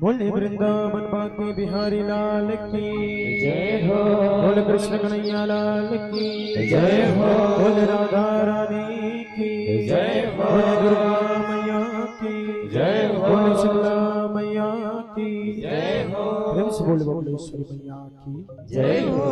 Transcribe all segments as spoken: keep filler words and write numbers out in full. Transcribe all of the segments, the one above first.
बोले वृंदावन बांके बिहारी लाल की जय हो। बोले कृष्ण कन्हैया लाल की जय हो। बोले राधा रानी की जय हो। बोले दुर्गा मैया की जय हो। बोले शीतला मैया की जय हो। प्रेम से बोले बकुलेश्वरी मैया की जय हो।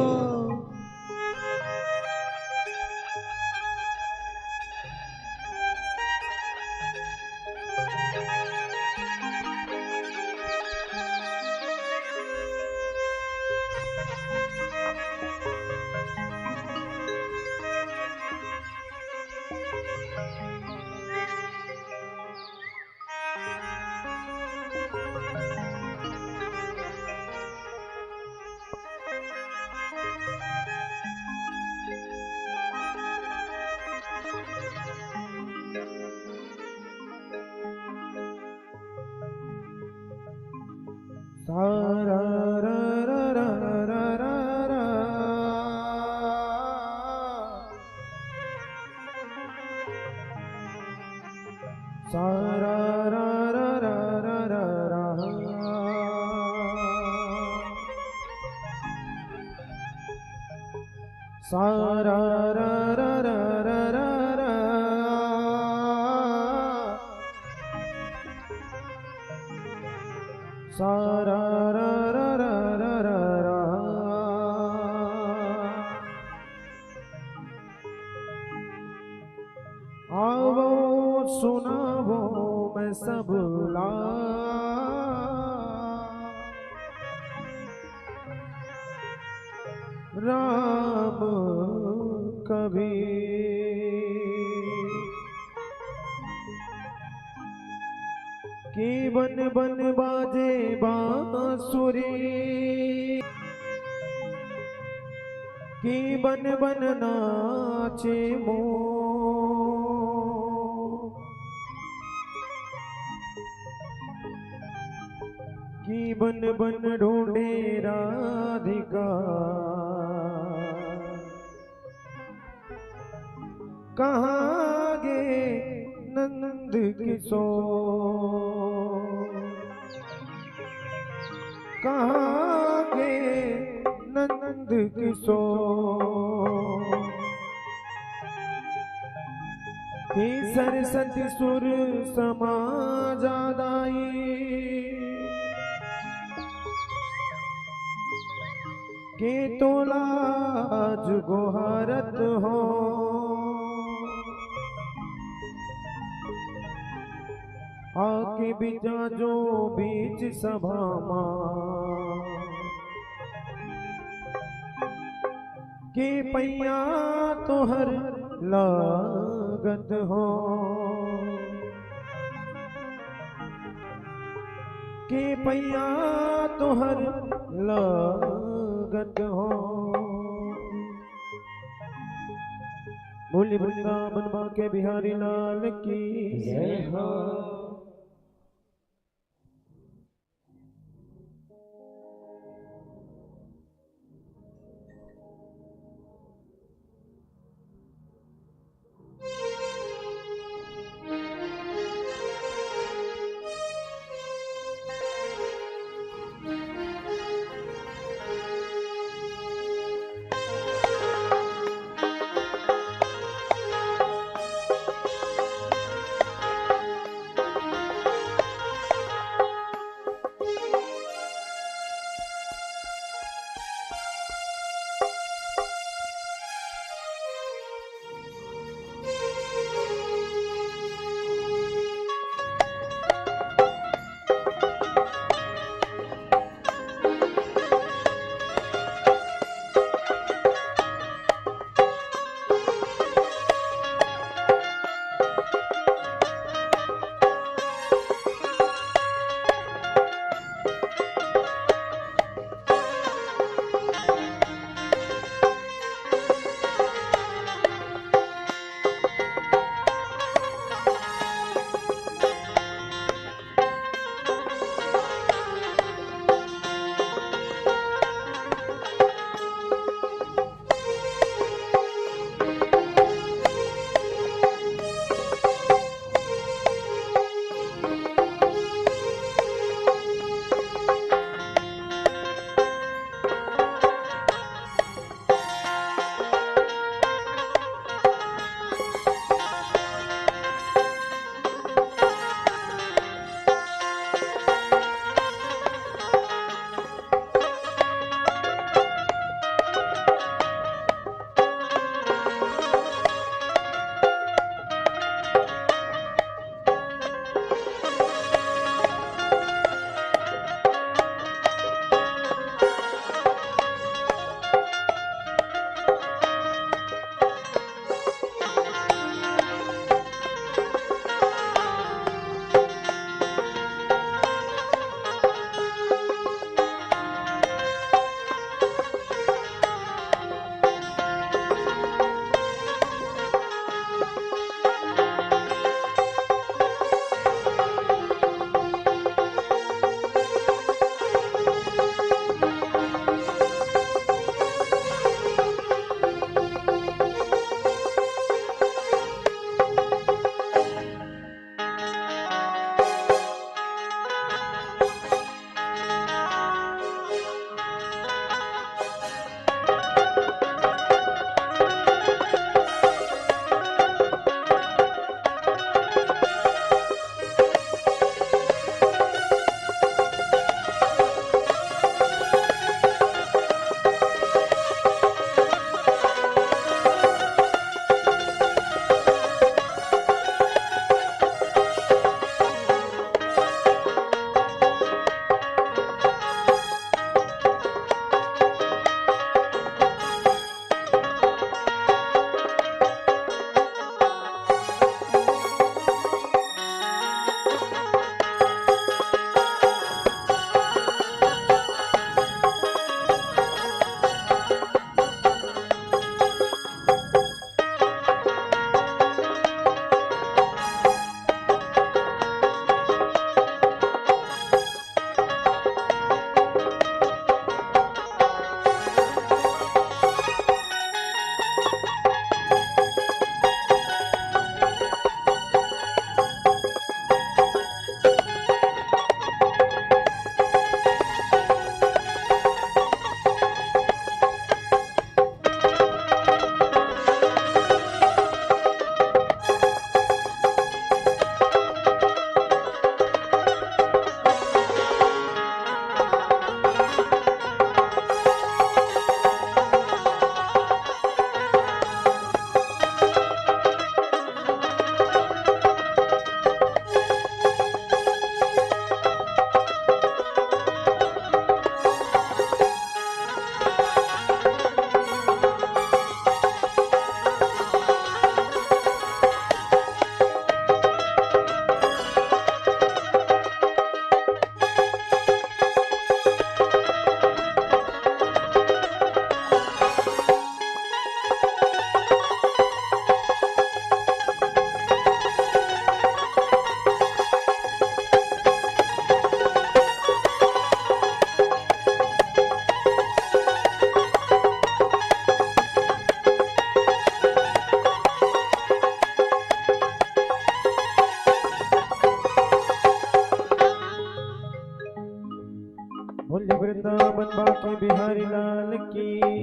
सारा रा रा रा रा रा रा। सारा रा रा रा रा रा रा। सारा रा रा रा रा रा रा। सारा रा रा रा रा रा रा। आवो सुनावो मैं सब ला। राम कबीर की बन बन बाजे बांसुरी, की बन बन नाचे मोर, की बन बन ढूंढे राधिका। कहाँ गे नंद किशोर, कहाँ गे नंद किशोर। के सरसत सुर समा जा दाई, के तोला आज गोहारत हो। आके बिजा जो बीच सभा मा, के पैया तोहर लागत हो, के पैया तोहर लागत हो। बोली वृंदावन बांके बिहारी लाल की जय हो।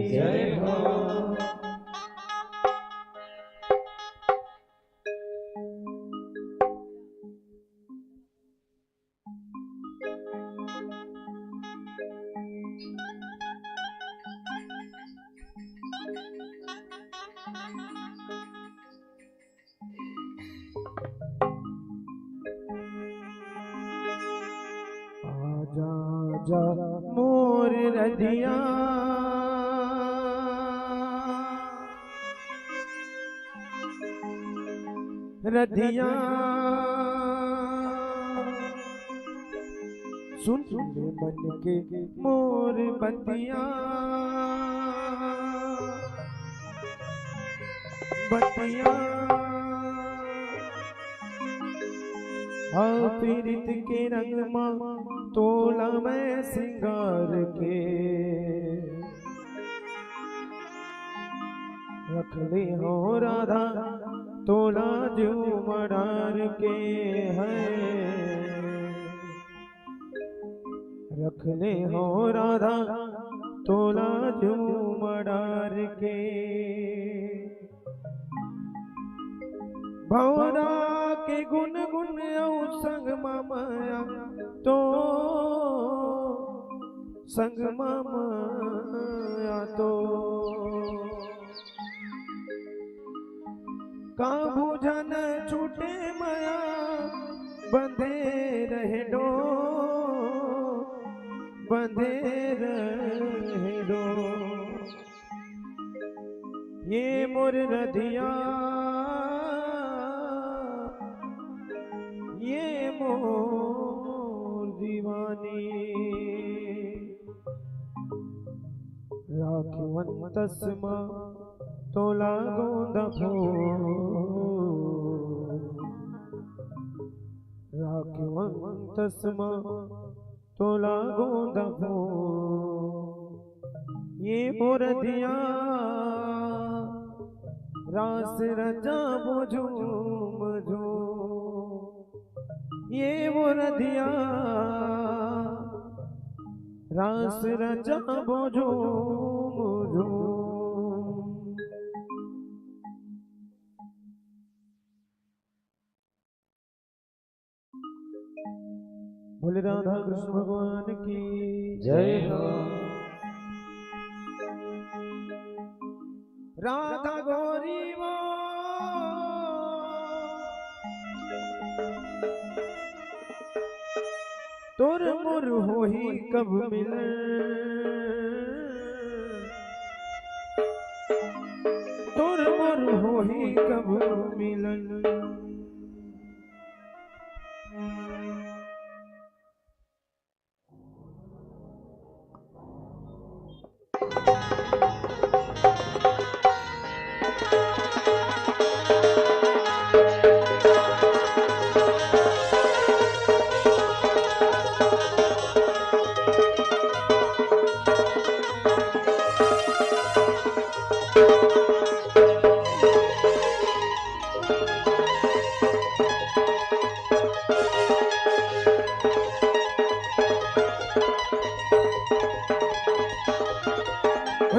जय हो। आजा, आजा मोर रधिया, रधिया, सुन ले मन के मोर बतिया, बतिया। हाँ, पीरित के रंग मा तोला मैं सिंगार के, रख ले हो राधा तोला जुमड़ार के है। रख ले हो राधा तोला जुमड़ार के। भंवरा के गुन गुन अउ संग मा मया तो, संग मा मया तो। काभू झन छूटे मया, बंधे रहे डोर, बंधे रहे डोर। ये मोर रधिया, ये मोर दीवानी। राखिवन तसमा तोला गोंदा फूल, राखिवन तसमा तोला गोंदा फूल। ये मोर रधिया, रास रचाबो झूम झूम। ये मोर रधिया, रास रचाबो झूम झूम। बोले राधा कृष्ण भगवान की जय हो। राधा गोरी वो तोर मोर होही कब मिलन, तोर मोर होही कब मिलन।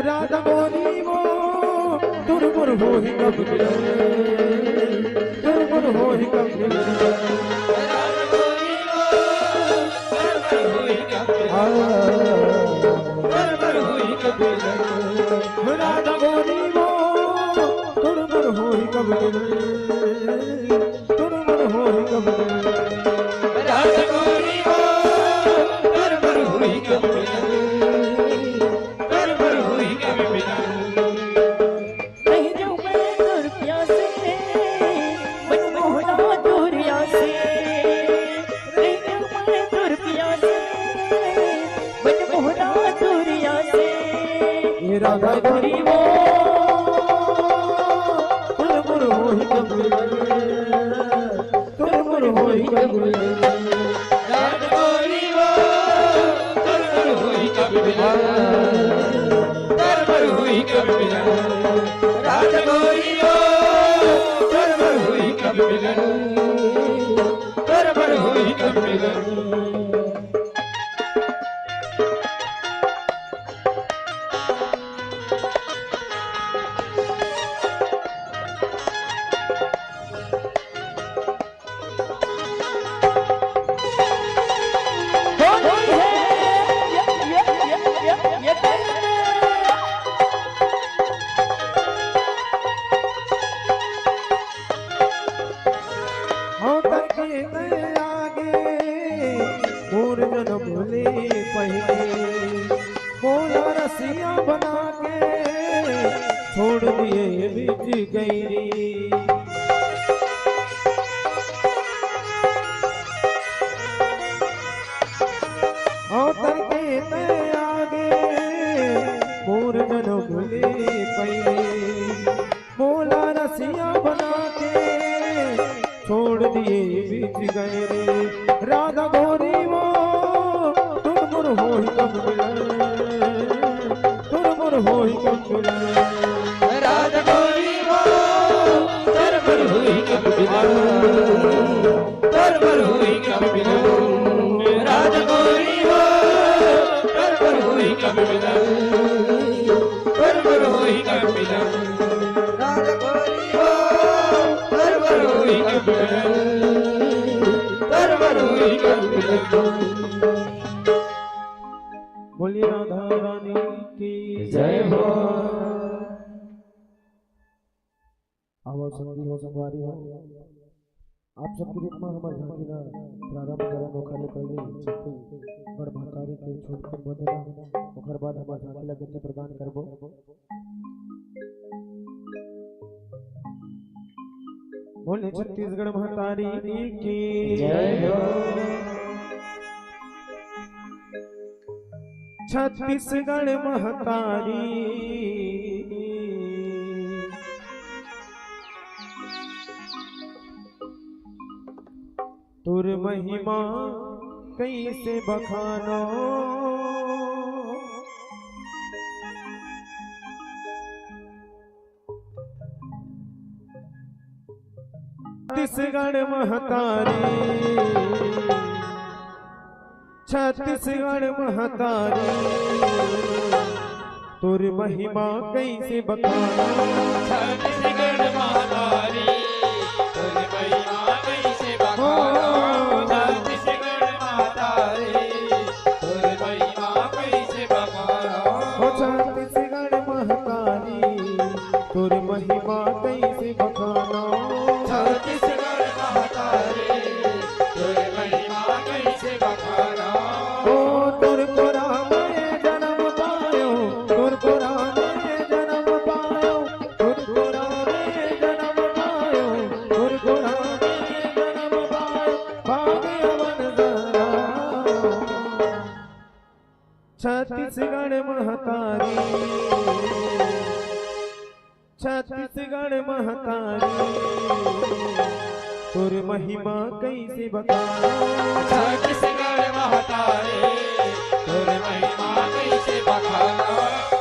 राधा गोरी वो, तोर मोर होही कब मिलन, तोर मोर होही कब मिलन। राधा गोरी वो, तोर मोर होही कब मिलन। हाँ। तोर मोर होही कब मिलन। राधा गोरी वो, तोर मोर होही कब मिलन। तोर मोर होही कब मिलन। राधा गोरी वो, तोर मोर होही कब मिलन। तोर मोर होही कब मिलन। रहि जांव मैं तोर प्यासे, मन मोहना तोर आसे। रहि जांव मैं तोर प्यासे, मन मोहना तोर आसे। ए राधा गोरी वो, तोर मोर होही कब मिलन। तोर मोर होही कब मिलन। राधा गोरी वो, तोर मोर होही कब मिलन। तोर मोर होही कब मिलन। राधा गोरी वो, तोर मोर होही कब मिलन। तोर मोर होही कब मिलन। के छोड़ दिए बीच गैरी। अवतर के तय आगे मोर जनम ले पैरी। मोला रसिया बना के छोड़ दिए बीच गैरी। राधा गोरी वो तुरमुर होई कब मिलन, तुरमुर होई कब मिलन। राधा गोरी वो तुरमुर होई कब मिलन, तुरमुर होई कब मिलन। राधा गोरी वो तुरमुर होई कब मिलन, तुरमुर होई कब मिलन। राधा गोरी वो तुरमुर होई कब मिलन, तुरमुर होई कब मिलन। बोलिए राधा रानी की जय हो। आवो संगी हो, संगवारी हो, आप सबके बीच में हमर झांकी ला प्रारंभ करन, ओखर ले पहले छत्तीसगढ़ महतारी के छोटकुन वंदना, ओखर बाद हमर झांकी ला गति प्रदान करबो। बोले छत्तीसगढ़ महतारी की जय हो। छत्तीसगढ़ महतारी तोर महिमा कइसे बखानो। छत्तीसगढ़ महतारी, छत्तीसगढ़ महतारी, तोर महिमा कइसे बखानो। छत्तीसगढ़ महतारी, तोर महिमा कइसे बखानो। छत्तीसगढ़ महतारी, तोर महिमा कइसे बखानो। हो छत्तीसगढ़ महतारी, तोर महिमा कइसे बखानो। छत्तीसगढ़ महतारी, तोर महिमा कइसे बखानो। ओ तोर कोरा में जनम पायो, तोर कोरा में जनम पायो, तोर कोरा में जनम पायो, तोर कोरा में जनम पायो, भाग्यवान जरा। छत्तीसगढ़ महतारी, छत्तीसगढ़ महतारी, तोर महिमा कइसे बखानो। छत्तीसगढ़ महतारी, तोर महिमा कइसे बखानो।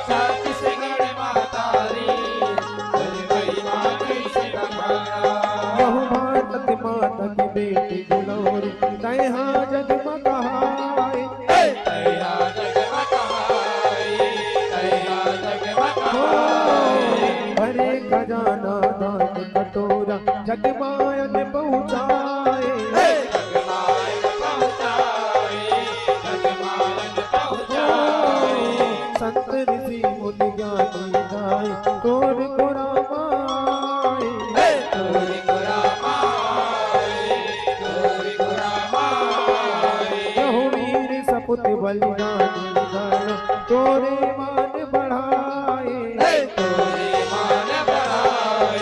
छत्तीसगढ़ महतारी, तोर महिमा कइसे बखानो। बहु भारत माता की बेटी दुलौरी, तैं हा जग म कहाई। हे! तैं हा जग म कहाई, तैं हा जग म कहाई। भरे खजाना दान कटोरा, जग म अन्न पहुँचाए। हे! जग म अन्न पहुँचाए, जग म अन्न पहुँचाए। संत ऋषि मुनि ज्ञानी दाई, तोर कोरा माई। हे! तोर कोरा माई, तोर कोरा माई। यहू वीर सपूत बलिदानी दान, तोरे मान बढ़ाए। हे! तोरे मान बढ़ाए,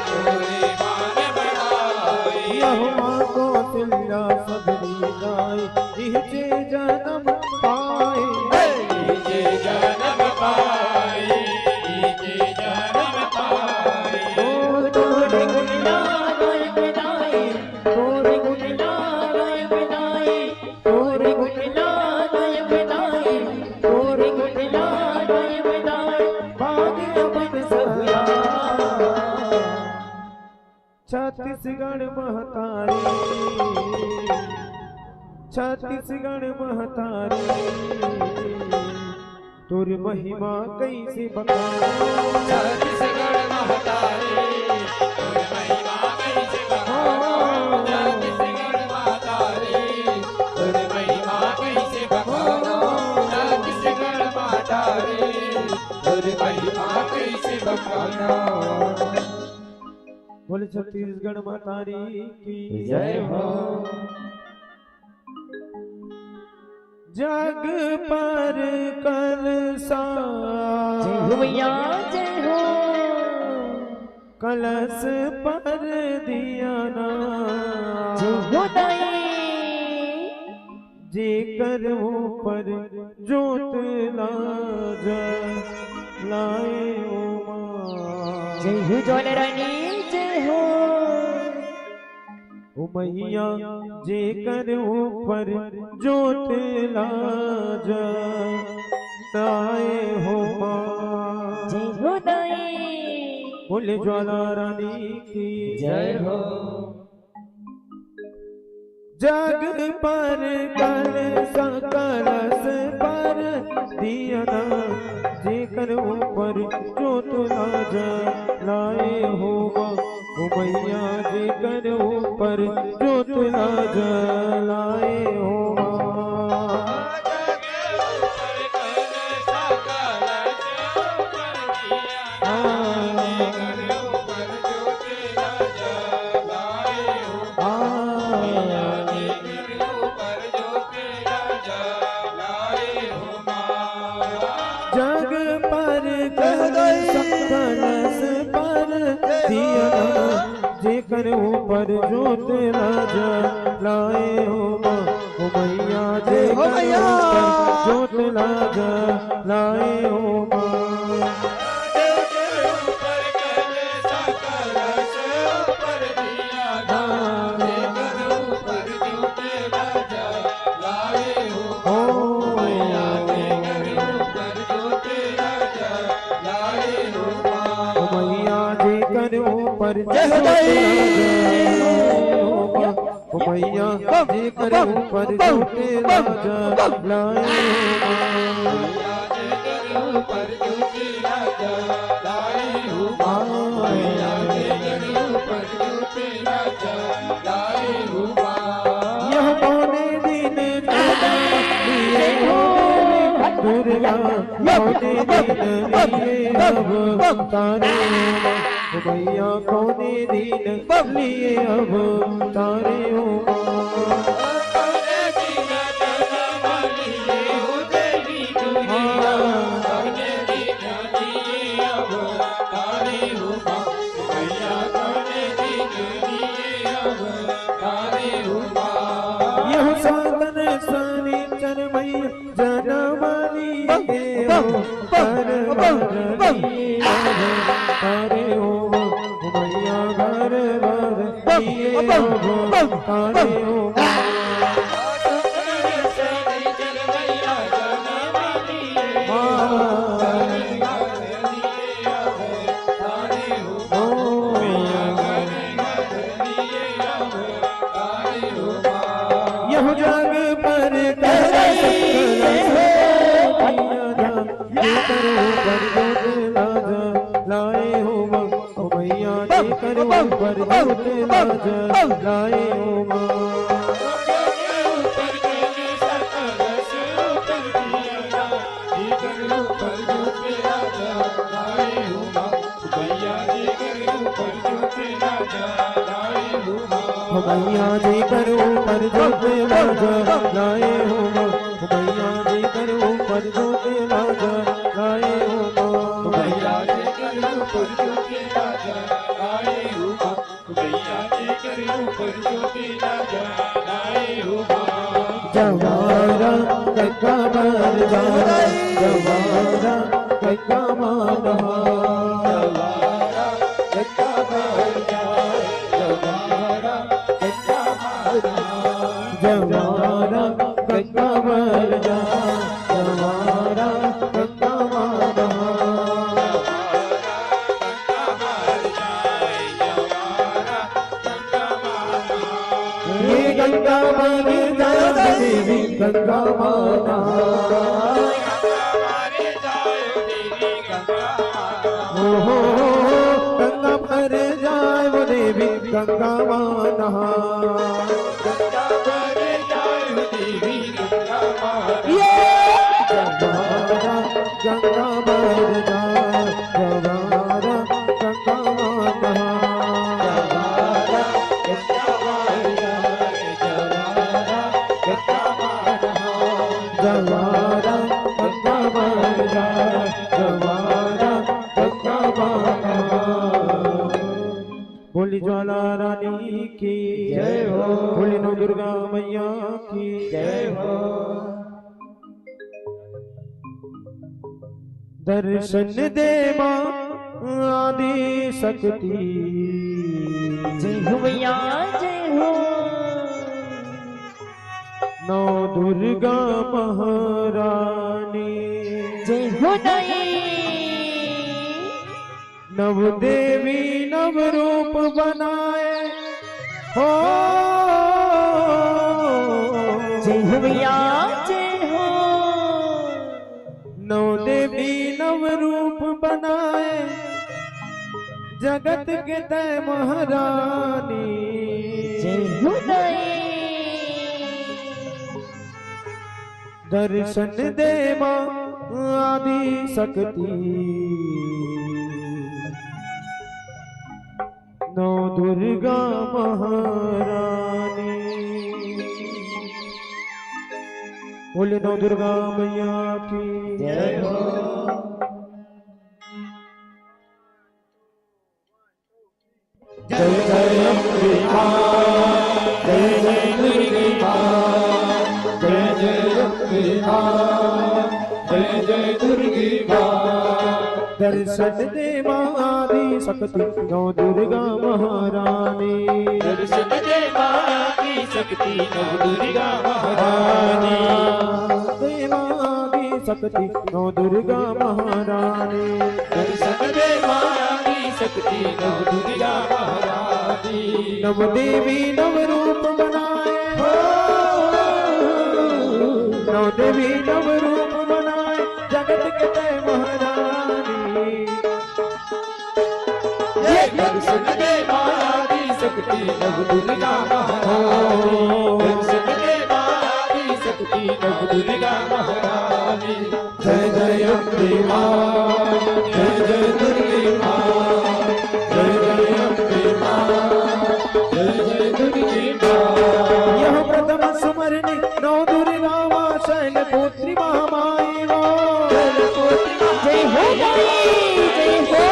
तोरे मान बढ़ाए। यहू माँ कौशल्या सबरी दाई, इहचे जनम पाए। हे! इहचे जनम पाए, इहचे जनम पाए। ओ तोरे गुण गाए बिदाई, तोरे गुण गाए बिदाई, तोरे गुण गाए बिदाई, तोरे गुण गाए बिदाई, भाग्यवान सदा। छत्तीसगढ़ महतारी, छत्तीसगढ़ महतारी, तोर महिमा कइसे बखानो। छत्तीसगढ़ महतारी, तोर महिमा कइसे बखानो। छत्तीसगढ़ महतारी, तोर महिमा कइसे बखानो। छत्तीसगढ़ महतारी, तोर महिमा कइसे बखानो। बोले छत्तीसगढ़ महतारी की जय हो। जग पर कलसा। जय हो भैया, जय हो। कलश पर दिया ना। जय हो दाई। जेकर ऊपर जोत ला जलाए ओ माँ। जय हो ज्वाला रानी, जय हो। ओ मैया, जेकर ऊपर जोत ला जलाए हो माँ। जय हो दाई। बोले ज्वाला रानी की जय हो। जग पर कलसा, कलश पर दिया ना, जेकर ऊपर जोत ला जलाए हो माँ। ओ मैया, जेकर ऊपर जोत ला जलाए हो माँ। जग पर कलश, कलश पर दिया ना, जेकर ऊपर जोत ला जलाए हो माँ। ओ मैया, जय हो जेकर मैया। ऊपर जोत ला जलाए हो माँ। ओ मैया, जेकर ऊपर जय हो दाई। ओ मैया, जेकर ऊपर जोत ला जलाए हो माँ। यह कौने दिन लिए हो दुर्गा, कौने दिन लिए अवतारे हो माँ। ओ मैया, कौने दिन लिए अवतारे हो माँ। यह सातन सनीचर मैया जनम लिए अवतार लिए अवतारे हो माँ। ओ मैया, घर घर लिए अवतारे हो माँ। यह जग पर कलश, कलश पर दिया ना, जेकर ऊपर जोत ला जलाए हो माँ। ओ मैया, जेकर ऊपर जोत ला जलाए हो माँ। ओ मैया, जेकर ऊपर जोत ला जलाए हो माँ। ओ मैया, जेकर ऊपर जोत ला जलाए हो माँ। ओ मैया, जेकर ऊपर जोत ला जलाए हो माँ। ओ मैया, जेकर ऊपर जोत ला जलाए हो माँ। जवारा गंगा भर जाए, जवारा गंगा माँ नहाए। जवारा गंगा भर जाए, जवारा गंगा माँ नहाए। जवारा गंगा भर जाए, जवारा गंगा माँ नहाए। ये गंगा माँ नहाए, देवी गंगा माँ नहाए। ओ हो, गंगा भर जाए वो देवी गंगा माँ नहाए। ये जवारा गंगा भर जाए, जवारा गंगा माँ नहाए। ज्वाला रानी की जय हो। बोले नौ दुर्गा मैया की जय हो। दर्शन दे माँ आदि शक्ति। जय हो मैया, जय हो। नौ दुर्गा महारानी। जय हो दाई। नव देवी नव रूप बनाए हो। जय हो मैया, जय हो। नौ देवी नव रूप बनाए, जगत के तय महारानी। जय हो दाई। दर्शन दे माँ आदि शक्ति। नौ दुर्गा महारानी। बोले नौ दुर्गा मैया की जय हो। जय जय अम्बे माँ, जय जय दुर्गे माँ, जय जय अम्बे माँ, जय जय दुर्गे माँ। दर्शन दे माँ आदि शक्ति नौ दुर्गा महारानी। दर्शन दे माँ आदि शक्ति नौ दुर्गा महारानी। दे माँ आदि शक्ति नौ दुर्गा महारानी। दर्शन दे माँ आदि शक्ति नव दुर्गा महारानी। नव देवी नव रूप बनाए हो। नव देवी नव रूप बनाए, जगत के तय महारानी। ये दर्शन दे माँ आदि शक्ति नव दुर्गा महारानी। दर्शन दे माँ आदि शक्ति नव दुर्गा महारानी। जय जय अम्बे माँ, जय जय दुर्गे माँ, जय जय अम्बे माँ, जय जय दुर्गे माँ। यह प्रथम सुमरनी नौ दुर्गा माँ शैलपुत्री महामाई वो। जय हो माई, जय हो।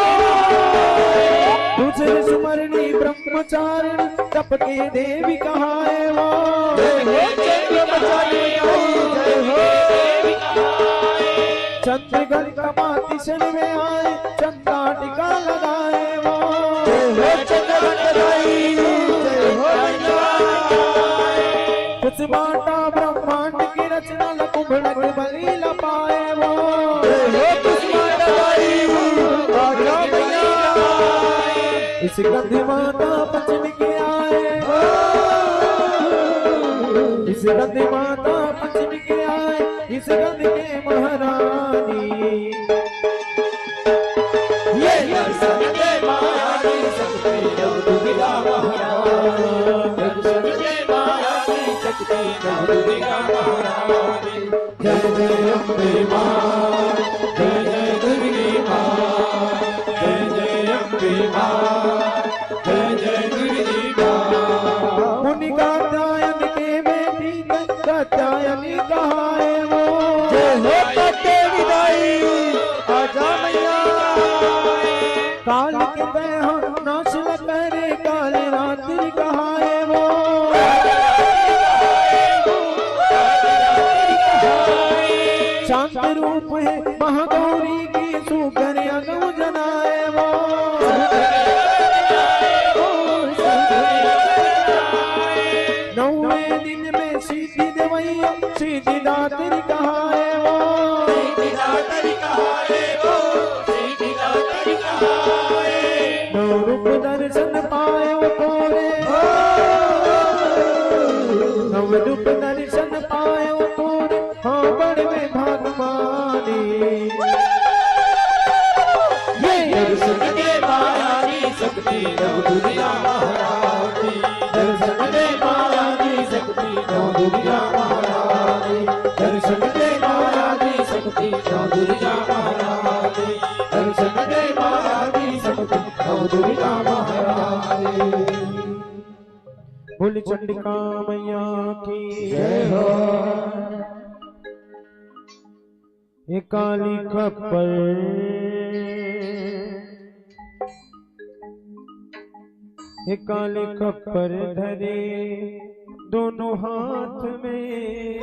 दूसरे सुमरनी ब्रह्मचारिणी तप के देवी कहाए वो। जय हो चंद्रमचारी, जय हो। चंद्रघंटा माती क्षण में आए, चंदा टीका लगाए वो। जय हो चंद्रघंटा दाई, जय हो। कुसुमांडा ब्रह्मांड की रचना ला कुंभड़क बलि ला पाए वो। जय हो कुसुमांडा दाई, आजा मैया। इस गंध माता पंचमी के आए, इस गंध माता पंचमी के आए, इस गंध के महारानी। ये दर्शन दे माँ आदि शक्ति नव दुर्गा महारानी। दर्शन दे माँ आदि शक्ति नव दुर्गा महारानी। जय जय अम्बे माँ, जय जय दुर्गे माँ, जय जय अम्बे माँ, जय जय दुर्गे माँ। मुनि कात्यायन के बेटी कात्यायनी कहाए वो। जय हो कात्यायनी दाई, आजा मैया। काल के तय नाश न करे, काल रात्रि कहाए वो। शांत रूप है महागौरी की, सुकर अगम जनाए वो। नौवें दिन में सिद्धि देवैया, सिद्धिदात्री कहाए वो। नौ रूप दर्शन पायो तोरे, नव रूप दर्शन पायो तोरे, हाँ बड़ में भागमानी। ये दर्शन दे माँ आदि शक्ति नव दुर्गा महारानी। दर्शन दे माँ आदि शक्ति नव दुर्गा महारानी। दर्शन दे माँ आदि शक्ति नव दुर्गा महारानी। दर्शन दे माँ आदि शक्ति नव दुर्गा महारानी। बोल चंडिका मैया की जय हो। ये काली खप्पर हे काली खप्पर धरे दोनों हाथ में,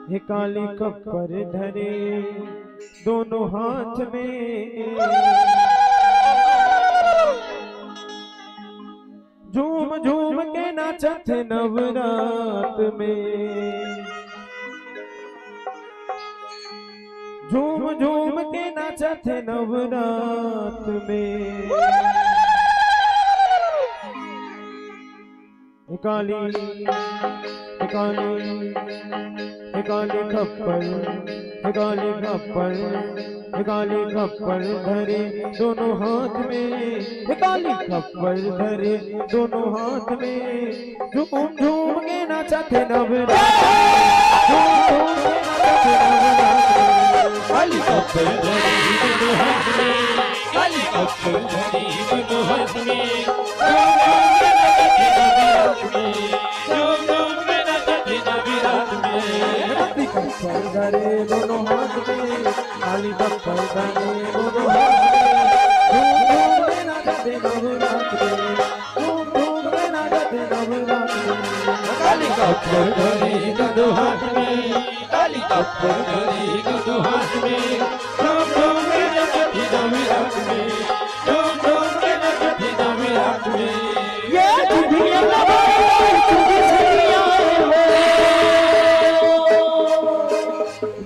हे काली खप्पर धरे दोनों हाथ में। झूम झूम के नाचत हे नवरात में, झूम झूम के नाचत हे नवरात में। हे काली, हे काली, हे काली खप्पर, हे काली खप्पर, हे काली खप्पर धरे दोनों हाथ में, हे काली खप्पर धरे दोनों हाथ में। झूम झूम के नाचत हे नवरात, झूम झूम के नाचत हे नवरात। काली खप्पर धरे दोनों हाथ में, काली खप्पर धरे दोनों हाथ में। झूम झूम के नाचत हे नवरात में, झूम झूम के नाचत हे नवरात में। काली खप्पर धरे दोनों हाथ में, काली खप्पर धरे दोनों हाथ में। झूम झूम के नाचत हे नवरात में, झूम झूम के नाचत हे नवरात में। काली खप्पर धरे दोनों हाथ में, काली खप्पर धरे दोनों हाथ में। झूम झूम के नाचत हे नवरात में, झूम झूम के नाचत हे नवरात में। ये दुनिया का भाई, तू भी सही आए हो।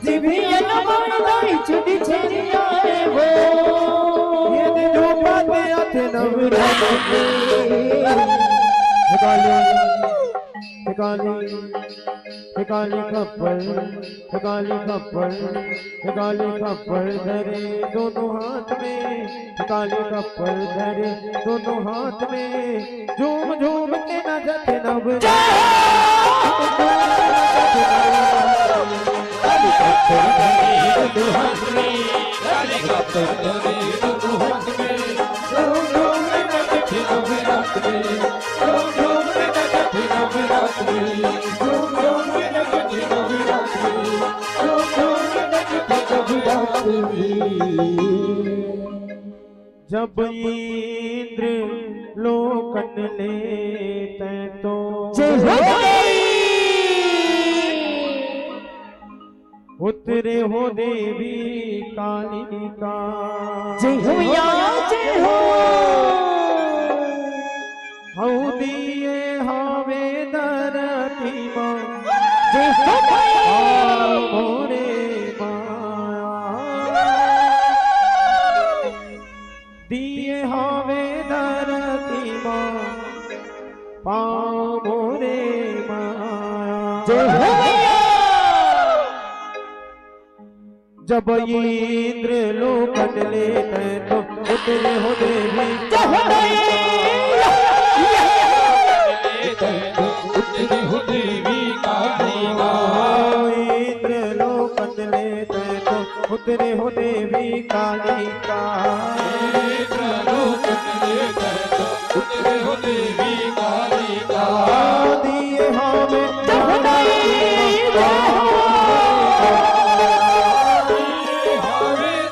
जीभी ये नमन दाई चुटी छेरिया रे वो। ये दे जो पाते आते नवरात में। हे काली, हे काली, हे काली खप्पर, हे काली खप्पर, हे काली खप्पर धरे दोनों हाथ में, हे काली खप्पर धरे दोनों हाथ में। झूम झूम के नाचत हे नवरात। काली खप्पर धरे दोनों हाथ में, काली खप्पर धरे दोनों हाथ में। झूम झूम के नाचत हे नवरात में, झूम झूम के नाचत हे नवरात में, झूम झूम के नाचत हे नवरात में, झूम झूम के नाचत हे नवरात में। जब इंद्र लोकन ले तैं तो जय हो। उतरे हो देवी कालिका। जय हो या जय हो। हऊ दिए हावे धरती माँ। जय हो भैया। आओ मोरे माँ। दिए हावे धरती माँ, पाँव मोरे माँ। जय हो भैया। जब इंद्र लोकन ले तैं तो उतरे हो देवी। जय हो भैया। उतरे हो देवी कालिका। इंद्र लोकन ले तैं तो उतरे हो देवी कालिका। उतरे हो देवी कालिका। दिए हावे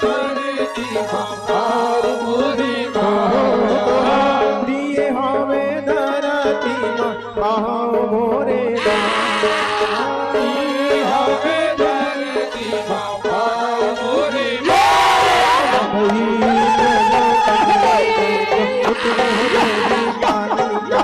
धरती माँ, पाँव मोरे माँ। दिए हावे धरती माँ, पाँव मोरे माँ। दिए हावे धरती माँ, पाँव मोरे माँ। उतरे हो देवी कालिका।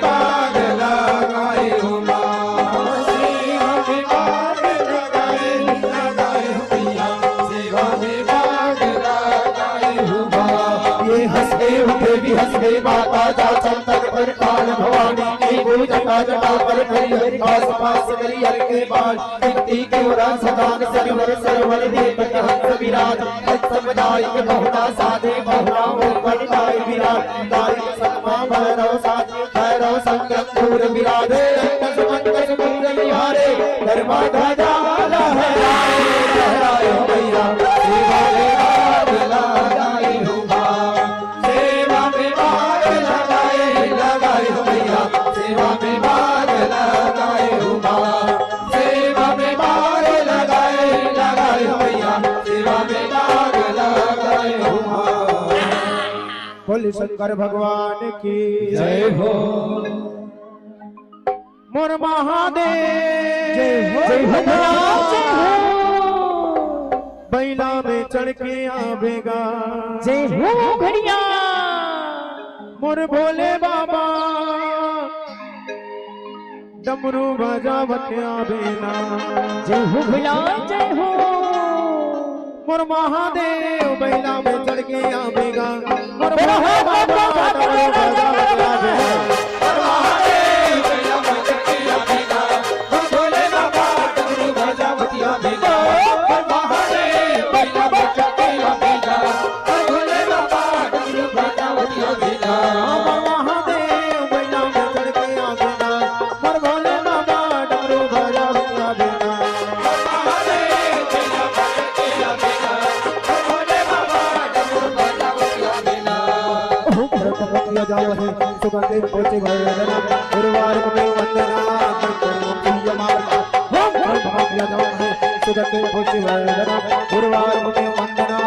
बाग लगाए हो माँ, सेवा में बाग लगाए, लगाए हो मैया, सेवा में बाग लगाए हो माँ। ये हंसते उठे भी हंसते माता जा चंदन पर काल भवानी की पूजता जटा पर हरि हरि पास पास करी हर के बाल। शक्ति के उरा सदान सरवर सरवर दीपक हंस विराज। हंस समुदाय के बहुना साजे बहुना मोर पर गाय विराज। गाय सतमा भैरव साजे भैरव संकट दूर विराजे। अंकस मंकस मंगल विहारे धर्मा ध्वजा लहराए लहराए हो मैया। सेवा में बाग लगाए हो माँ। सेवा में बाग लगाए लगाए हो मैया। सेवा में बाग लगाए हो माँ। सेवा में बाग लगाए लगाए हो मैया। सेवा में बाग लगाए हो माँ। बोले शंकर भगवान की जय हो। मोर महादेव जय हो। जय हो भैया, जय हो। बैला में चढ़ के आवेगा। जय हो भैया। मोर भोले बाबा डमरू बजावत आवेना। जय हो भैया, जय हो। मोर महादेव बैला में चढ़ के आवेगा। मोर भोले बाबा डमरू बजावत आवेगा। सुगंधि पुष्टि वर्धनम उर्वारुकमेव वंदना। ओम ब्रह्मज्ञ जामहे सुगंधि पुष्टि वर्धनम उर्वारुकमेव वंदना।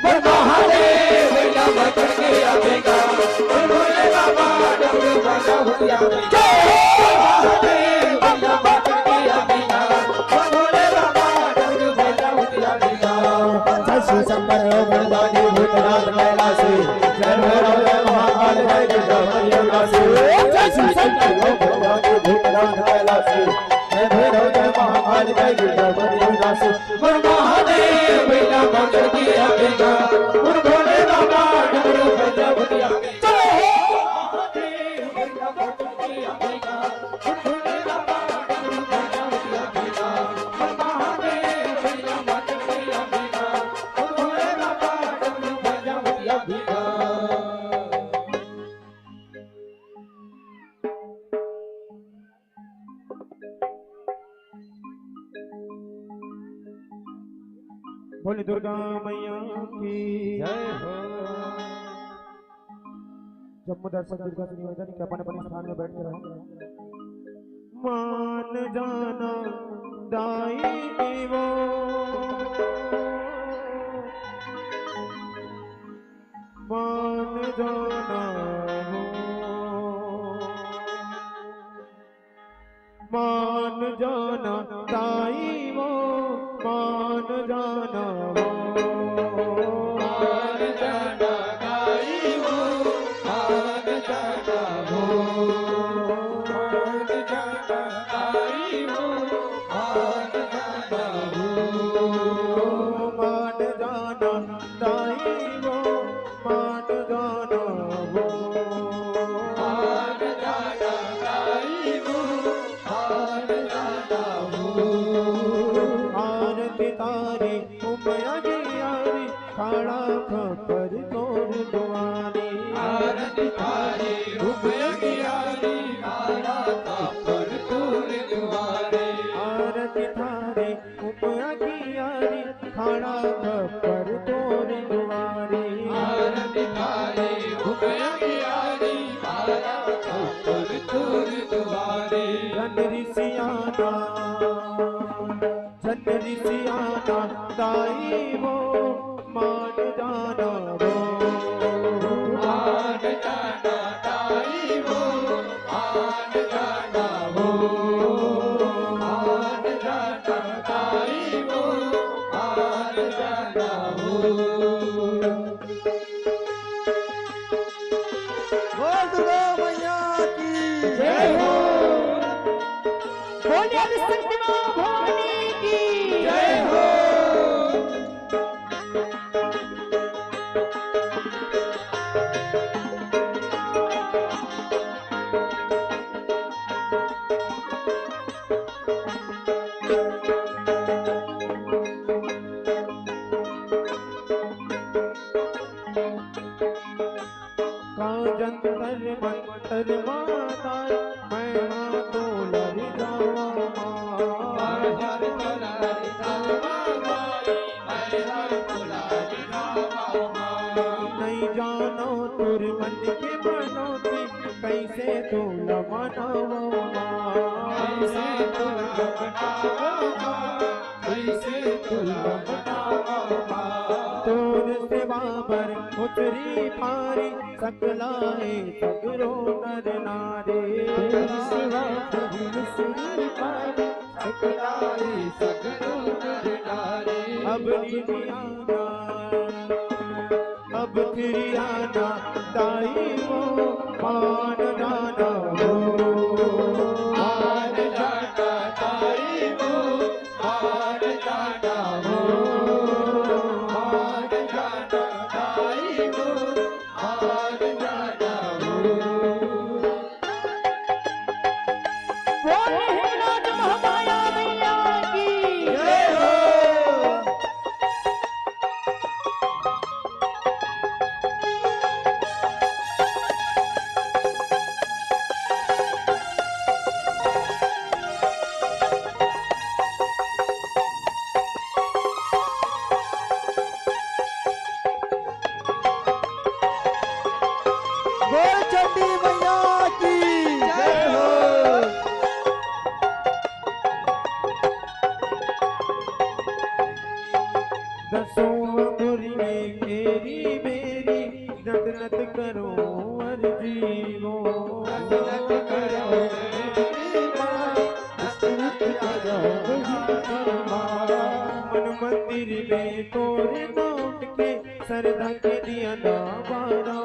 ओम महादेव। जय शिव शंकर हो गणदानी भूतनाथ कैलासी। जय भैरव जय महाकाल जय गिरजापति अविनाशी। जय शिव शंकर हो गणदानी भूतनाथ कैलासी। जय भैरव जय महाकाल जय गिरजापति अविनाशी। बोल महादेव भैया मंदिर की आवेगा। बोल भोले बाबा डमरू बजावतिया। जय हो महादेव भैया मंदिर की आवेगा। बोल दुर्गा मैया की जय हो। जम्मू दर्शक दीर्घा से निवेदन कि अपन अपन स्थान में बैठ के रहो। मान जाना दाई देवो, मान जाना हो। मान जाना दाई वो, मान जाना वो। मान जाना दाई वो, मान जाना वो। मान जाना दाई वो, मान जाना वो। मान जाना दाई वो, मान जाना वो। मान जाना दाई वो, मान जाना वो। आरती तारी उपया गियारी, खाड़ा खप्पर तोर दुआरी। आरती तारी उपया गियारी, खाड़ा खप्पर तोर दुआरी। आरती तारी उपया गियारी, खाड़ा खप्पर तोर दुआरी। आरती तारी उपया गियारी, खाड़ा खप्पर तोर दुआरी। जन रिसियाना, जन रिसियाना दाई वो, मान जाना वो। मान जाना दाई वो, मान जाना वो। मान जाना दाई वो, मान जाना वो। बोल दुर्गा मैया की जय हो। बोलिए आदिशक्ति माँ भवानी की जय हो। का जंतर मंतर माता, मैं हा तोला रिझावा माँ। नइ जानव तोर मन के मनौती, कइसे तोला मनावव माँ। कइसे तोला मनावव माँ। कइसे तोला मनावव माँ। तोर सेवा बर उतरी भारी, सकला हे सगरो नर नारी। तोर सेवा बर उतरी भारी, सकला हे सगरो नर नारी। अब निमिया ना, अब फिर आना दाई वो, मान जाना वो। मान जाना दाई वो, मान जाना वो। मान जाना दाई वो, मान जाना वो। बोल हिंगलाज महामाया मैया की जय हो। बोल चंडी मैया की जय हो। दसों अंगुरी में घेरी मेरी, नत नत करो अरजी वो। नत नत करो अरजी वो, नत नत करो अरजी वो। मन मंदिर में तोरे नाम के, सरधा के दिया ना बारो।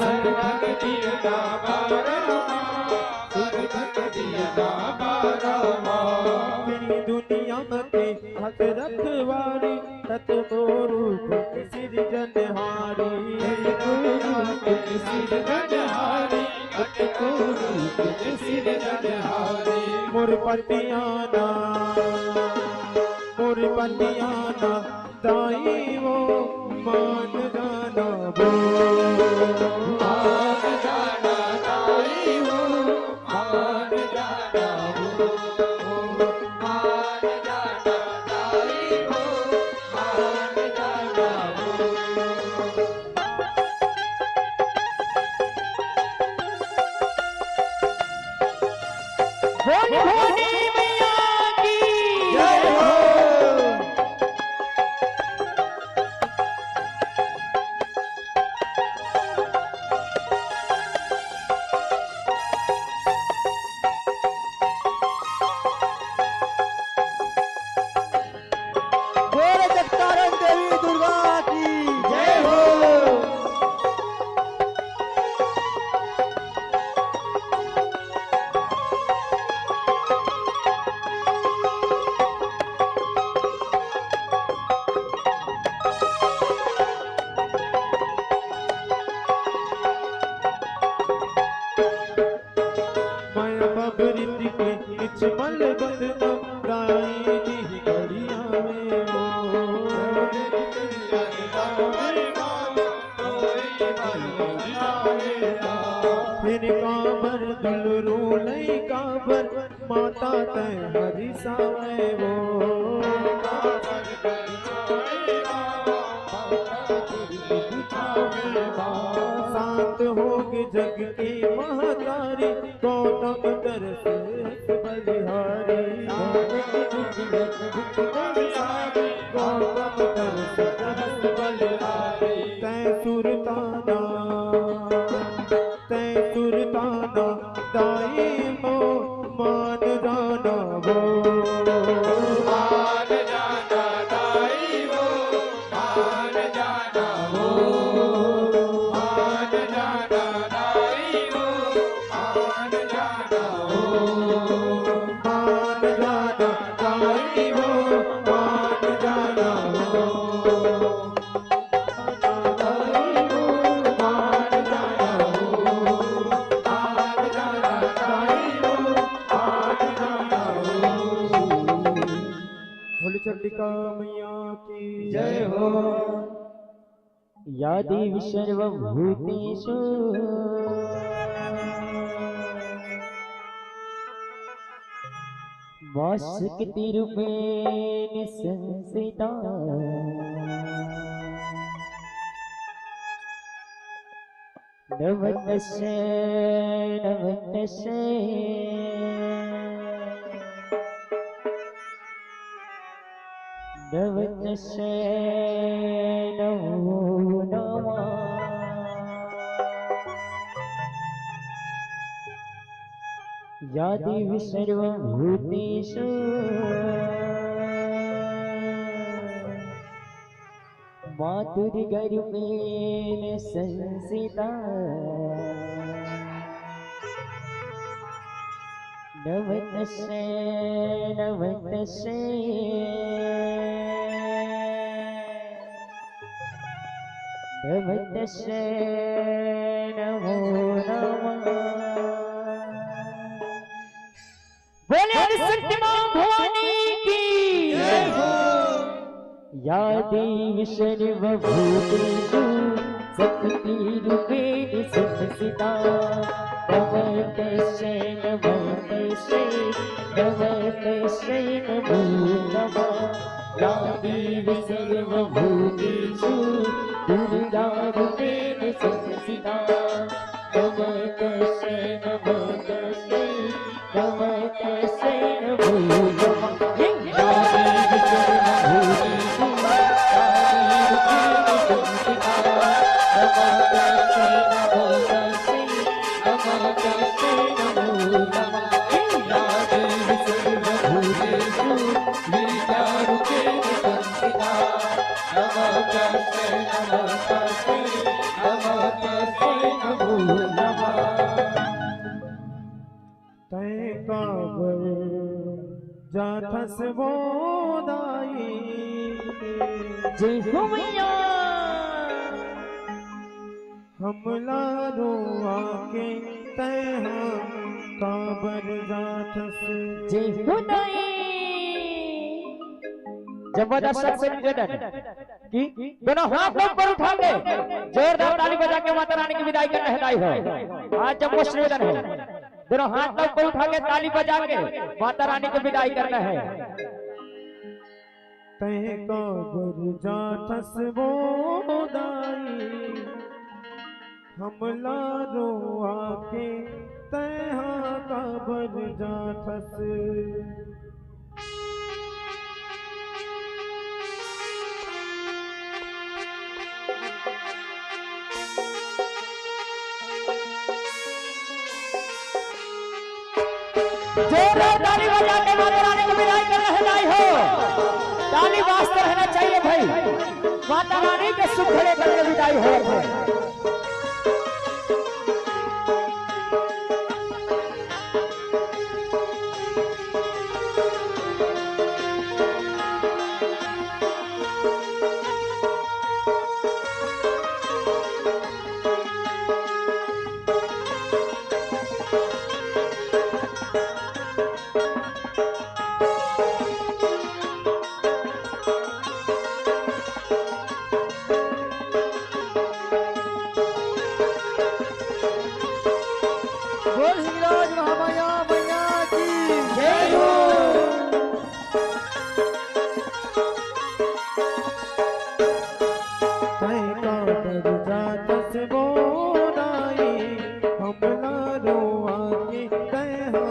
सरधा के दिया ना बारो, सरधा के दिया ना बारो। तेरी दुनिया में हाथ रखवारी, तत को रूप के सिरजनहारी। तत को रूप के सिरजनहारी, तत को रूप के सिरजनहारी। मोर पतियाना, मोर पतियाना, दाई वो मान जाना वो। मान जाना दाई वो, मान जाना वो। मान जाना दाई वो, मान जाना वो। बोल भवानी मैया की जय हो। बोल जगतारण देवी दुर्गा की जय हो। माया बाबरीत के किचमल बंदना, दाई जी गड़िया में वो। फिर काबर दुलरू लई काबर, माता तैं हरिसावे वो। शांत होगे जग के महतारी, गौतम तरस बलिहारी। गौतम तरस बलिहारी। तैं सुरताना, तैं सुरताना, दाई हो मान जाना वो। मान जाना दाई हो, मान जाना वो। मान जाना कामया की जय हो। या देवी सर्वभूतेषु मा शक्तिरूपेण संस्थिता। नमः तस्यै, नमः तस्यै, नमः तस्यै नमो नमः। या देवी सर्वभूतेषु मा दुर्गा रूपेण संस्थिता। नमः तस्यै, नमः तस्यै, नमः तस्यै नमो नमः। बोले आदिशक्ति मां भवानी की जय हो। या देवी सर्वभूतेषु शक्तिरूपेण संस्थिता। नमः तस्यै, नमः तस्यै, नमः तस्यै नमो नमः। या देवी सर्वभूतेषु दुर्गारूपेण संस्थिता। नमः तस्यै, नमः तस्यै, नमः तस्यै नमो नमः। या देवी सर्वभूतेषु शक्तिरूपेण संस्थिता। नमः तस्यै, नमः तस्यै, नमः तस्यै नमो नमः। या देवी सर्वभूतेषु विद्यारूपेण संस्थिता। नमः तस्यै, नमः तस्यै, नमः तस्यै नमो नमः। तैं काबर जाथस वो दाई? जय हो मैया। हमला रोवा के तैं हा काबर जाथस? जय हो दाई। जब दर्शक से निवेदन कि दोनों हाथ ऊपर उठा के जोरदार ताली बजा के माता रानी की विदाई करना है दाई हो। आज जब निवेदन है, दोनों हाथ ऊपर उठा के ताली बजा के माता रानी की विदाई करना है। तैं काबर जाथस वो दाई, हमला रोवा के तैं हा काबर जाथस? जोरदार ताली बजा के माता रानी को विदाई कर रहे दाई हो। ताली बजते रहना चाहिए भाई। माता रानी के सुख भले करके विदाई हो रहे हैं। बोल हिंगराज महामाया मैया की जय हो। तैं काबर जाथस वो दाई, हमला रोवा के तैं हा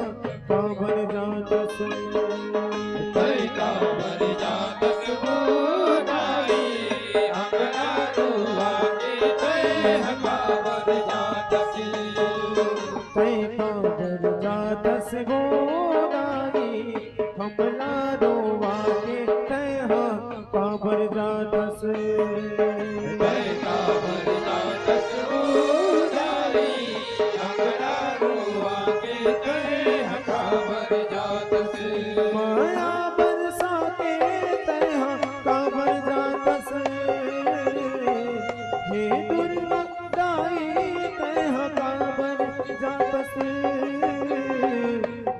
काबर जाथस? तैं काबर जाथस वो दाई, हमला रोवा के तैं हा काबर जाथस? तैं काबर जाथस वो दाई, हमला रोवा के तैं हा काबर जाथस? तैं काबर जाथस वो दाई, हमला रोवा के तैं हा काबर जाथस? मया बरसा के तैं हा काबर जाथस? हे दुर्गा दाई तैं हा काबर जाथस?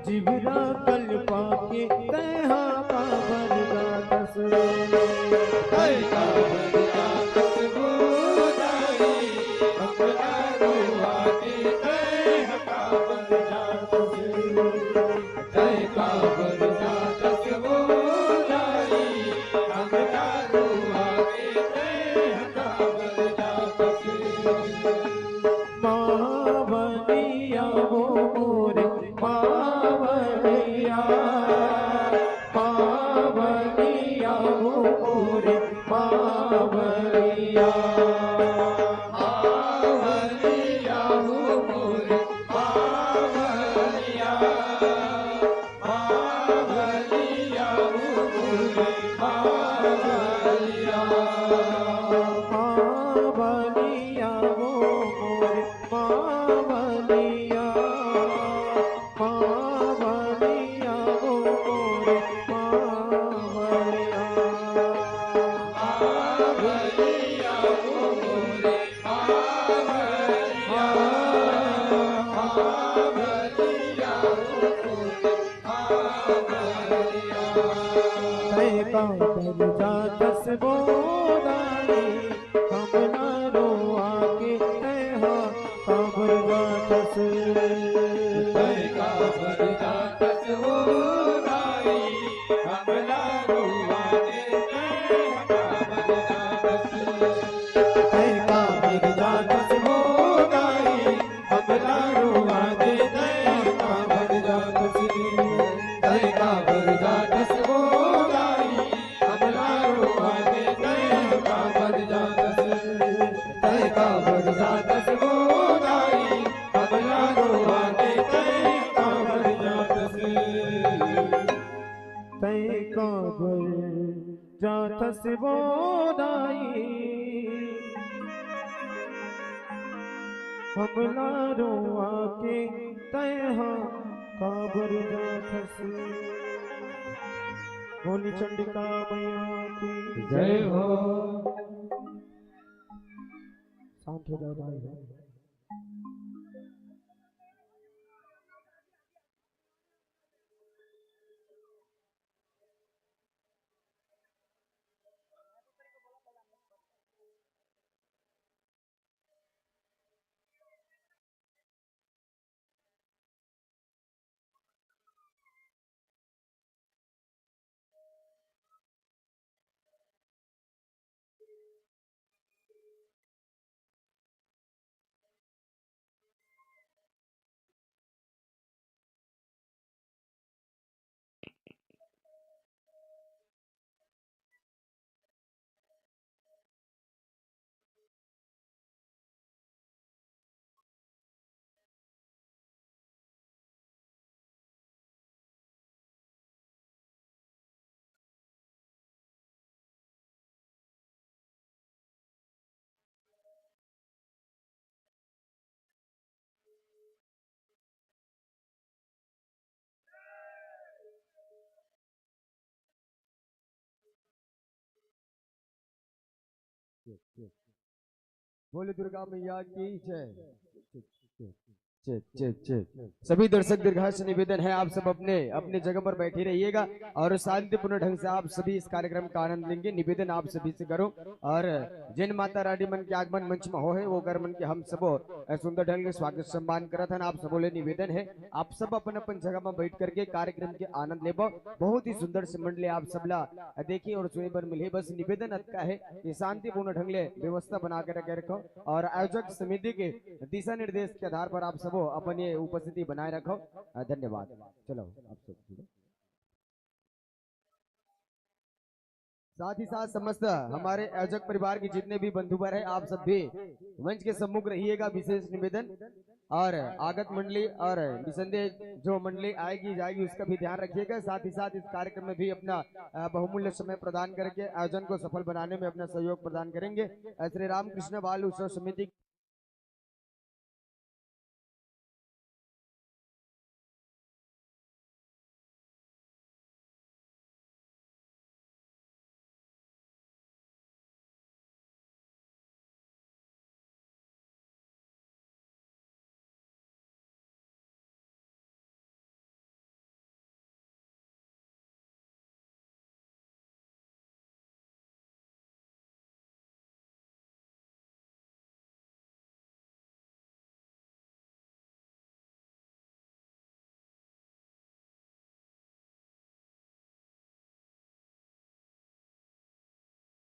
जीव ला कलपा के तैं हा काबर जाथस? मावलिया वो मोरे मावलिया, मावलिया वो मोरे मावलिया। मावलिया वो मोरे मावलिया। तैं काबर जाथस वो दाई, हमला रोवा के तैं हा काबर जाथस। तैं काबर जाथस वो दाई, हमला रोवा के तैं हा काबर जाथस। तैं काबर जाथस वो दाई, हमला रोवा दे तैं काबर जाथस। तैं काबर जाथस वो दाई, हमला रोवा दे तैं काबर जाथस। तैं काबर जाथस वो दाई, हमला रोवा दे तैं काबर जाथस। तैं काबर जाथस वो दाई, हमला रोवा के तैं हा काबर जाथस। बोली चंडिका मैया की जय हो। शांत हो जाओ भाई। बोले दुर्गा मैया की जय। Check, check, check. सभी दर्शक दीर्घा से निवेदन है, आप सब अपने अपने जगह पर बैठे रहिएगा और शांतिपूर्ण ढंग से आप सभी इस कार्यक्रम का आनंद लेंगे। निवेदन आप सभी से करो। और जिन माता रानी मन के आगमन मंच में हो है, वो कर मन के हम सबो सुंदर ढंग से स्वागत सम्मान करत हन। आप सबो ले निवेदन है, आप सब अपन अपन जगह में बैठ करके कार्यक्रम के आनंद लेबो। बहुत ही सुंदर से मंडली आप सबला देखे और सुने बर मिले। बस निवेदन अतका है कि शांतिपूर्ण ढंग ले व्यवस्था बना के रखे रखो और आयोजक समिति के दिशा निर्देश के आधार पर आप सबो अपन ये उपस्थिति बनाए रखो। अ, धन्यवाद। चलो, आप सब जुड़ो। साथ ही साथ समस्त हमारे आयोजक परिवार के जितने भी बंधुवर हैं, आप सब भी मंच के सम्मुख रहिएगा, विशेष निवेदन। और आगत मंडली और निसंदेह जो मंडली आएगी जाएगी, उसका भी ध्यान रखिएगा। साथ ही साथ इस कार्यक्रम में भी अपना, अ, बहुमूल्य समय प्रदान करके आयोजन को सफल बनाने में अपना सहयोग प्रदान करेंगे। अ, श्री रामकृष्ण बाल उत्सव समिति